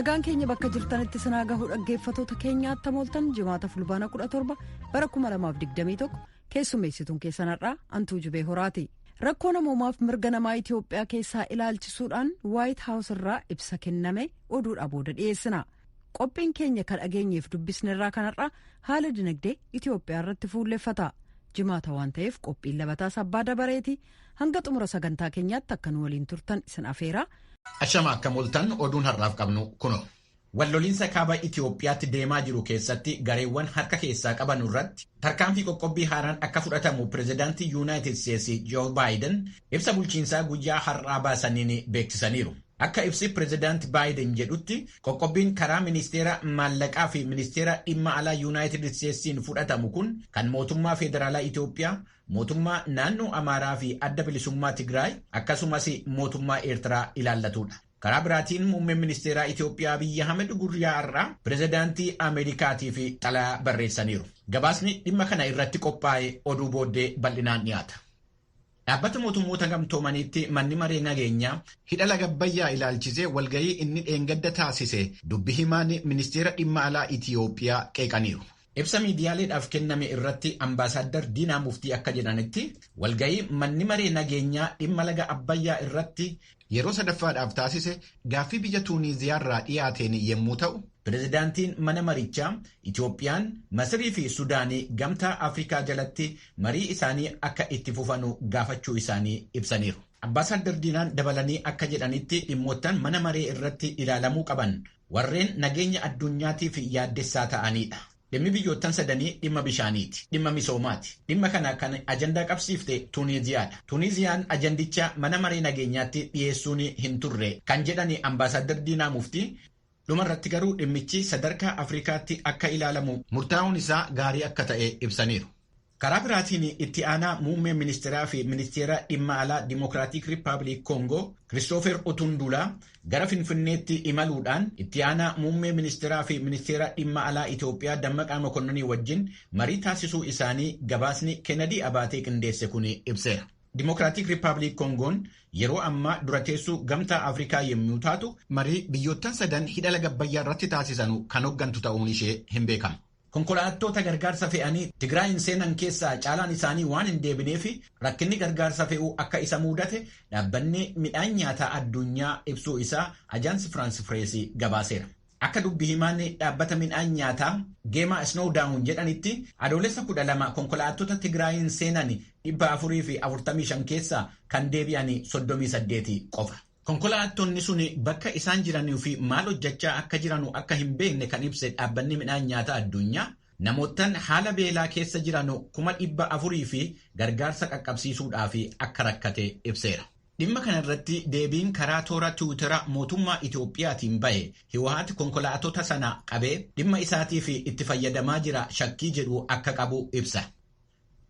Nagaan keenya bakka jirtanitti sinaa gahuu, dhaggeeffatoota keenya, attam ooltan? Jimaata Fulbaana 17 bara 2021 keessummeessituun keessan har'aa Antuu Jubee Horaati. Rakkoo namoomaaf mirga namaa Itiyoophiyaa keessaa ilaalchisuudhaan Waayit Haawus irraa ibsa kenname oduudhaa booda dhiyeessina. Qophiin keenya kan dhageenyeef dubbisnerraa kanarraa haala dinagdee Itiyoophiyaa irratti fuulleffata. Jimaata waan ta'eef qophiin labataas abbaa dabareeti. Hanga xumura sagantaa keenyaatti akka nu waliin turtan isin afeeraa. Ashama, akkam ooltan? Oduun har'aaf qabnu kuno. Walloliinsa kaaba Itiyoophiyaatti deemaa jiru keessatti gareewwan harka keessaa qaban irratti tarkaanfii qoqqobbii haaraan akka fudhatamu pirezidaantii Yuunaayitid Isteetsi Joo Baayiden ibsa bulchiinsaa guyyaa har'aa baasaniin beeksisaniiru. Akka ibsi pirezidaanti Baayiden jedhutti, qoqqobbiin karaa ministeera maallaqaa fi ministeera dhimma alaa Yuunaayitid Isteetsiin fudhatamu kun kan mootummaa federaalaa Itiyoophiyaa, mootummaa naannoo Amaaraa fi Adda Bilisummaa Tigraay, akkasumas mootummaa Eertiraa ilaallatudha. Karaa biraatiin, muummeen ministeeraa Itiyoophiyaa Abiyyi Ahmed guyyaa har'aa pirezidaantii Ameerikaatiif xalayaa barreessaniiru. Gabaasni dhimma kana irratti qophaa'e oduu booddee bal'inaan dhiyaata. Dhaabbata Mootummoota Gamtoomaniitti manni maree nageenyaa hidha laga Abbayyaa ilaalchisee walgahii inni dheengadda taasise dubbi himaan ministeera dhimma alaa Itiyoophiyaa qeeqaniiru. Ibsa miidiyaaleedhaaf kenname irratti Ambaasaddar Diinaa Muftii akka jedhanitti, walgahii manni maree nageenyaa dhimma laga Abbayyaa irratti yeroo sadaffaadhaaf taasise gaaffii biyya Tuuniiziyaarraa dhiyaateen yommuu ta'u, pirezidaantiin mana marichaa Itoophiyaan, Masirii fi Sudaanii Gamtaa Afrikaa jalatti marii isaanii akka itti fufanu gaafachuu isaanii ibsaniiru. Ambaasaddar Diinaan dabalanii akka jedhanitti, dhimmoottan mana maree irratti ilaalamuu qaban warreen nageenya addunyaatiif yaaddessaa ta'anidha. Dhimmi biyyoottan sadanii dhimma bishaaniiti. Dhimma misoomaati. Dhimma kana kan ajandaa qabsiifte Tuuniiziyaadha. Tuuniiziyaan ajandicha mana maree nageenyaatti dhiyeessuun hin turre kan jedhani Ambaasaddar Diinaa Muftii, dhumarratti garuu dhimmichi sadarkaa Afrikaatti akka ilaalamu murtaa'uun isaa gaarii akka ta'e ibsaniiru. Karaa biraatiin, itti aanaa muummee ministeeraa fi ministeera dhimma alaa Dimokiraatik Rippaabilik Koongoo Kiristoofer Otundulaa gara Finfinneetti imaluudhaan itti aanaa muummee ministeeraa fi ministeera dhimma alaa Itoophiyaa Dammaqaa Mokonninii wajjin marii taasisuu isaanii gabaasni Kennedy Abaatee qindeesse kun ibseera. Dimokiraatik Rippaabilik Koongoon yeroo ammaa dura teessuu Gamtaa Afrikaa yommuu taatu, marii biyyoottan sadan hidha laga Abbayyaa irratti taasisanu kan hoggantu ta'uun ishee hin beekamu. Konkolaattota gargaarsa fe'anii Tigraayin seenan keessaa caalaan isaanii waan hin deebineef rakkinni gargaarsa fe'uu akka isa mudate dhaabbanni midhaan nyaataa addunyaa ibsuu isaa Ajaansi Firaansi Fireesii gabaaseera. Akka dubbi himaan dhaabbata midhaan nyaataa Geemaa Snowdown jedhanitti, Adoolessa 12 konkolaattota Tigraayin seenan 445 keessaa kan deebi'an 38 qofa. Konkolaattonni sun bakka isaan jiranii fi maal hojjechaa akka jiranu akka hin beekne kan ibse dhaabbanni midhaan nyaataa addunyaa, namoottan haala beelaa keessa jiran 400,000 fi gargaarsa qaqqabsiisuudhaaf akka rakkate ibseera. Dhimma kana irratti deebiin karaa toora Tiwutara mootummaa Itoophiyaatiin bahe Hiwaat konkolaattota sana qabee dhimma isaatiif itti fayyadamaa jira shakkii jedhu akka qabu ibsa.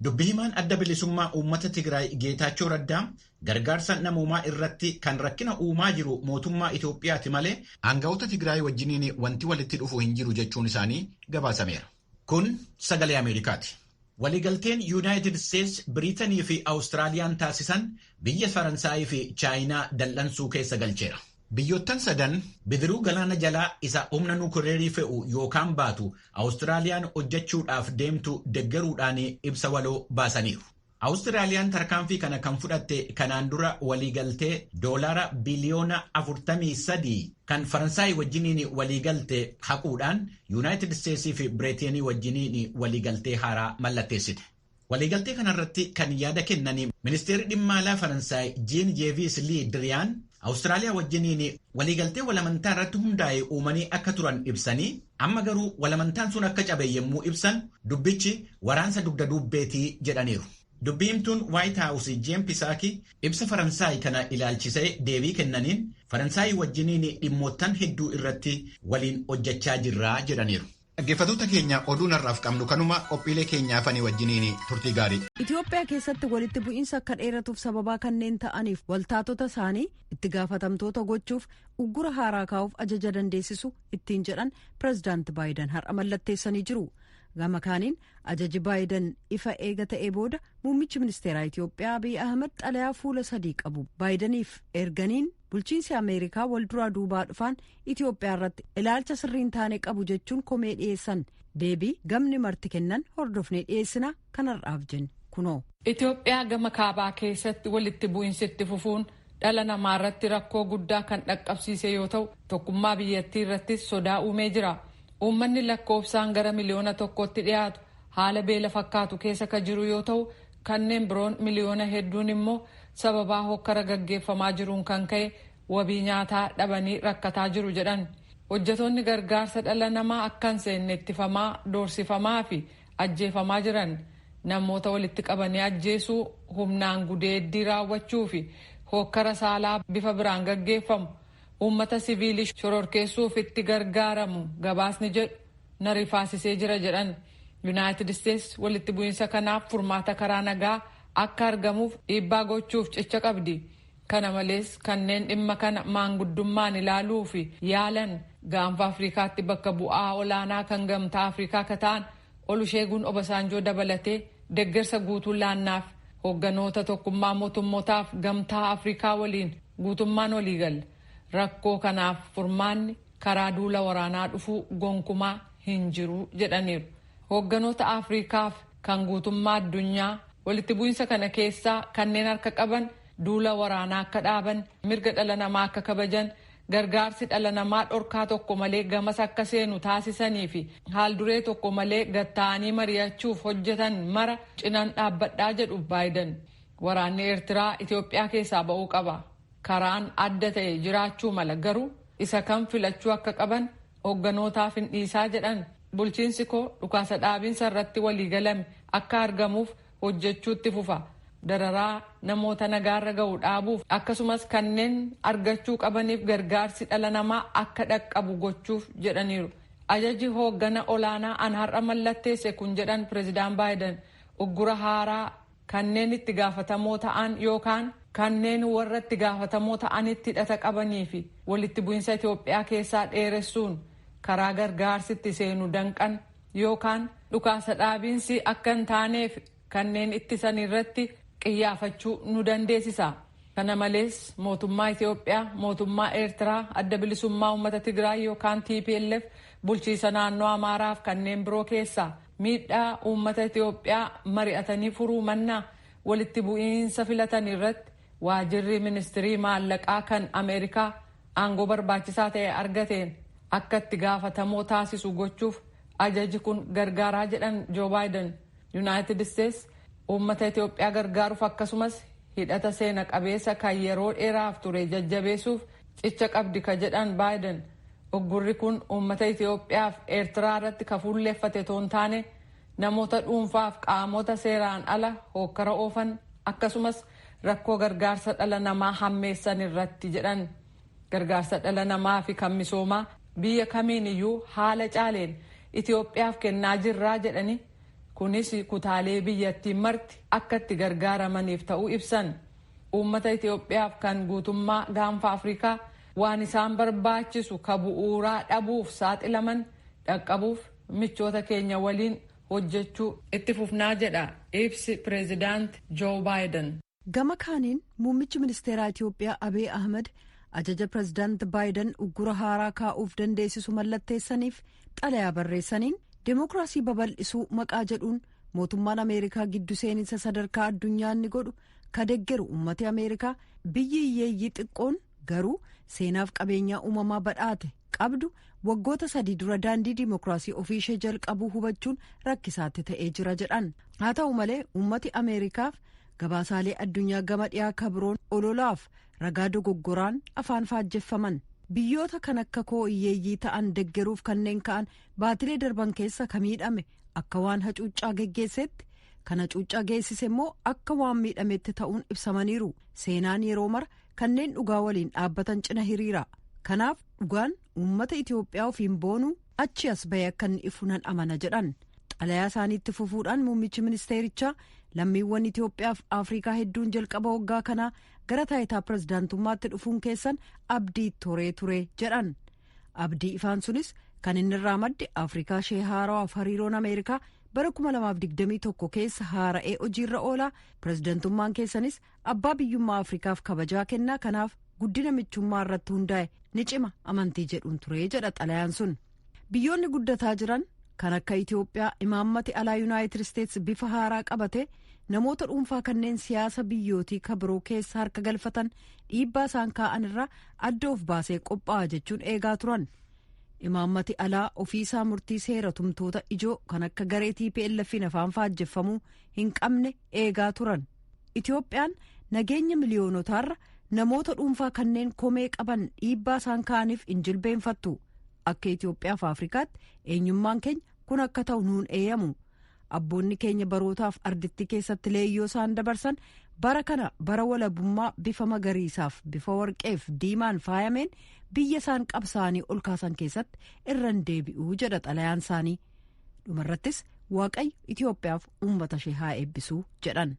Dubbi himaan Adda Bilisummaa Uummata Tigraay Geetaachoo Raddaa gargaarsa namoomaa irratti kan rakkina uumaa jiru mootummaa Itoophiyaati malee aanga'oota Tigraay wajjiniin wanti walitti dhufu hin jiru jechuun isaanii gabaasameera. Kun Sagalee Ameerikaati. Waliigalteen Yuunaayitid Isteets, Biriitanii fi Awustiraaliyaan taasisan biyya Faransaayii fi Chaayinaa dal'ansuu keessa galcheera. Biyyoottan sadan bidiruu galaana jalaa isa humna nukuleerii fe'u yookaan baatu Awustiraaliyaan hojjechuudhaaf deemtu deggeruudhaan ibsa waloo baasaniiru. Awustiraaliyaan tarkaanfii kana kan fudhatte kanaan dura waliigaltee doolaara biliyoona 43 kan Faransaay wajjiniin waliigalte haquudhaan Yuunaayitid Isteetsii fi Bireeteenii wajjiniin waliigaltee haaraa mallatteessite. Waliigaltee kanarratti kan yaada kennan ministeerri dhimma alaa Faransaay Jiin Yeevis Lii Diriyaan, Awustiraaliyaa wajjiniin waliigaltee walamantaa irratti hundaa'e uumanii akka turan ibsanii, amma garuu walamantaan sun akka cabe yommuu ibsan, dubbichi waraansa dugda dubbeetii jedhaniiru. Dubbii himtuun Waayit Haawus Jeen Pisaaki ibsa Faransaay kana ilaalchisee deebii kennaniin, Faransaay wajjiniin dhimmoottan hedduu irratti waliin hojjechaa jirraa jedhaniiru. Dhaggeeffattoota keenya, oduun har'aaf qabnu kanuma. Qophiilee keenya hafanii wajjiniin turtii gaarii. Itoophiyaa keessatti walitti bu'iinsa akka dheeratuuf sababaa kanneen ta'aniif waltaatota isaanii itti gaafatamtoota gochuuf uggura haaraa kaa'uuf ajaja dandeessisu ittiin jedhan pirezidaanti Baayidan har'a mallatteessanii jiru. Gama kaaniin ajaji Baayiden ifa eega ta'ee booda muummichi ministeeraa Itiyoophiyaa Abiy Ahmed xalayaa fuula 3 qabu Baayidaniif erganiin bulchiinsi Ameerikaa wal duraa duubaa dhufaan Itiyoophiyaa irratti ilaalcha sirriin taane qabu jechuun komee dhiyeessan. Deebii gamni marti kennan hordofnee dhiyeessina kanarraaf jenne kunoo. Itiyoophiyaa gama kaabaa keessatti walitti bu'iinsi itti fufuun dhala namaa irratti rakkoo guddaa kan dhaqqabsiise yoo ta'u tokkummaa biyyattii irrattis sodaa uumee jira. Uummanni lakkoofsaan gara miliyoona 1tti dhiyaatu haala beela fakkaatu keessa ka jiru yoo ta'u kanneen biroon miliyoona hedduun immoo sababaa hokkara gaggeeffamaa jiruun kan ka'e wabii nyaataa dhabanii rakkataa jiru jedhan. Hojjetoonni gargaarsa dhala namaa akka hin seenne ittifamaa, doorsifamaa fi ajjeefamaa jiran namoota walitti qabanii ajjeesuu, humnaan gudeeddii raawwachuu fi hokkara saalaa bifa biraan gaggeeffamu uummata siviilii shororkeessuuf itti gargaaramu gabaasni jedhu na rifaasisee jira jedhan. Yuunaayitid Isteets walitti bu'iinsa kanaaf furmaata karaa nagaa akka argamuuf dhiibbaa gochuuf cicha qabdi. Kana malees kanneen dhimma kana maanguddummaan ilaaluu fi yaalan gaanfa Afrikaatti bakka bu'aa olaanaa kan gamtaa Afrikaa akka ta'an Olusheegun Obasanjoo dabalatee deeggarsa guutuu laannaaf hoogganoota tokkummaa mootummootaaf gamtaa Afrikaa waliin guutummaan waliigalla. Rakkoo kanaaf furmaanni karaa duula waraanaa dhufuu gonkumaa hin jiru jedhaniiru. Hoogganoota Afrikaaf kan guutummaa addunyaa walitti bu'iinsa kana keessaa kanneen harka qaban duula waraanaa akka dhaaban, mirga dhala namaa akka kabajan, gargaarsi dhala namaa dhorkaa tokko malee gamas akka seenu taasisanii fi haal duree tokko malee gatta'anii mari'achuuf hojjetan mara cinaan dhaabbadhaa jedhu Baayiden. Waraanni Eertiraa Itiyoophiyaa keessaa ba'uu qaba. Karaan adda ta'e jiraachuu mala garuu isa kam filachuu akka qaban hoogganootaaf hin dhiisaa jedhan. Bulchiinsi koo dhukaasa dhaabiinsa irratti waliigalame akka argamuuf hojjechuutti fufa. Dararaa namoota nagaarra ga'u dhaabuuf akkasumas kanneen argachuu qabaniif gargaarsi dhala namaa akka dhaqqabu gochuuf jedhaniiru. Ajaji hooggana olaanaa an har'a mallatteesse kun jedhan pireezidaan Baayiden uggura haaraa kanneen itti gaafatamoo ta'an yookaan kanneen warra itti gaafatamoo ta'anitti hidhata qabanii fi walitti bu'iinsa Itiyoophiyaa keessaa dheeressuun karaa gargaarsitti seenu danqan yookaan dhukaasa dhaabiinsi akka hin taaneef kanneen ittisan irratti qiyyaafachuu nu dandeessisa. Kana malees mootummaa Itiyoophiyaa, mootummaa Eertiraa, adda bilisummaa uummata Tigraay yookaan TPLF, bulchiisa naannoo Amaaraaf kanneen biroo keessaa miidhaa uummata Itiyoophiyaa mari'atanii furuu mannaa walitti bu'iinsa filatan irratti waajirri ministirii maallaqaa kan Ameerikaa aangoo barbaachisaa ta'e argateen akka itti gaafatamoo taasisu gochuuf ajaji kun gargaaraa jedhan Joo Baayiden. Yuunaayitid Isteets uummata Itiyoophiyaa gargaaruuf akkasumas hidhata seena qabeessa kan yeroo dheeraaf ture jajjabeessuuf cicha qabdi ka jedhan Baayiden. Uggurri kun uummata Itiyoophiyaaf Eertiraa irratti ka fuulleeffate otoo hin taane namoota dhuunfaaf qaamota seeraan ala hokkara oofan akkasumas rakkoo gargaarsa dhala namaa hammeessan irratti jedhan. Gargaarsa dhala namaa fi kan misoomaa biyya kamiin iyyuu haala caaleen Itiyoophiyaaf kennaa jirraa jedhani. Kunis kutaalee biyyattii marti akka itti gargaaramaniif ta'uu ibsan. Uummata Itiyoophiyaaf kan guutummaa gaanfa Afrikaa waan isaan barbaachisu ka bu'uuraa dhabuuf saaxilaman dhaqqabuuf michoota keenya waliin hojjechuu itti fufnaa jedha ibsi pireezidaant Joo Baayiden. Gama kaaniin muummichi ministeeraa Itiyoophiyaa Abiy Ahmed ajaja pireezidaant Baayiden uggura haaraa kaa'uuf dandeessisu mallatteessaniif xalayaa barreessaniin Dimookiraasii babal'isuu maqaa jedhuun mootummaan Ameerikaa giddu seeninsa sadarkaa addunyaa inni godhu ka deggeru uummati Ameerikaa biyyi hiyyeeyyii xiqqoon garuu seenaaf qabeenyaa uumamaa badhaate qabdu waggoota 3 dura daandii dimookiraasii ofii ishee jalqabuu hubachuun rakkisaatti ta'ee jira jedhan. Haa ta'u malee uummati Ameerikaaf gabaasaalee addunyaa gama dhiyaa kabiroon ololaaf ragaa dogoggoraan afaan faajjeffaman. Biyyoota kan akka koo hiyyeeyyii ta'an deggeruuf kanneen ka'an baatilee darban keessa ka miidhame akka waan hacuuccaa geggeessetti kan hacuuccaa geessise immoo akka waan miidhametti ta'uun ibsamaniiru. Seenaan yeroo mara kanneen dhugaa waliin dhaabbatan cina hiriira. Kanaaf dhugaan uummata Itiyoophiyaa ofiin boonuu achi as bahee akka inni ifu nan amana jedhan. Xalayaa isaaniitti fufuudhaan muummichi ministeerichaa lammiiwwan Itiyoophiyaaf Afrikaa hedduun jalqaba waggaa kanaa gara taayitaa pirezidaantummaatti dhufuun keessan abdii toree ture jedhan. Abdii ifaan sunis Kan inni irraa madde Afrikaa ishee haarawaaf hariiroon Ameerikaa bara 2021 keessa haara'ee hojiirra oolaa, pirezidantummaan keessanis abbaa biyyummaa Afrikaaf kabajaa kennaa, kanaaf guddina michummaa irratti hundaa'e ni cima amantii jedhuun ture jedha xalayaan sun. Biyyoonni guddataa jiran kan akka Itoophiyaa imaammati alaa Yuunaayitid Isteets bifa haaraa qabate namoota dhuunfaa kanneen siyaasa biyyootii kabiroo keessa harka galfatan dhiibbaa isaan kaa'an irraa adda of baasee qophaa'a jechuun eegaa turan. Imaammati alaa ofiisaa murtii seera tumtoota ijoo kan akka garee TPLF'n afaan faajjeffamuu hin qabne eegaa turan. Itoophiyaan nageenya miliyoonotaarra namoota dhuunfaa kanneen komee qaban dhiibbaa isaan kaa'aniif hin jilbeenfattu. Akka Itoophiyaaf Afrikaatti eenyummaan keenya kun akka ta'u nuun eeyyamu. Abboonni keenya barootaaf arditti keessatti leeyyoo isaan dabarsan bara kana bara walabummaa bifa magariisaaf bifa warqeef diimaan faayameen biyya isaan qabsaanii ol kaasan keessatti irran deebi'uu jedha xalayaan isaanii. Dhumarrattis Waaqayyo Itoophiyaaf uummata ishee haa eebbisuu jedhan.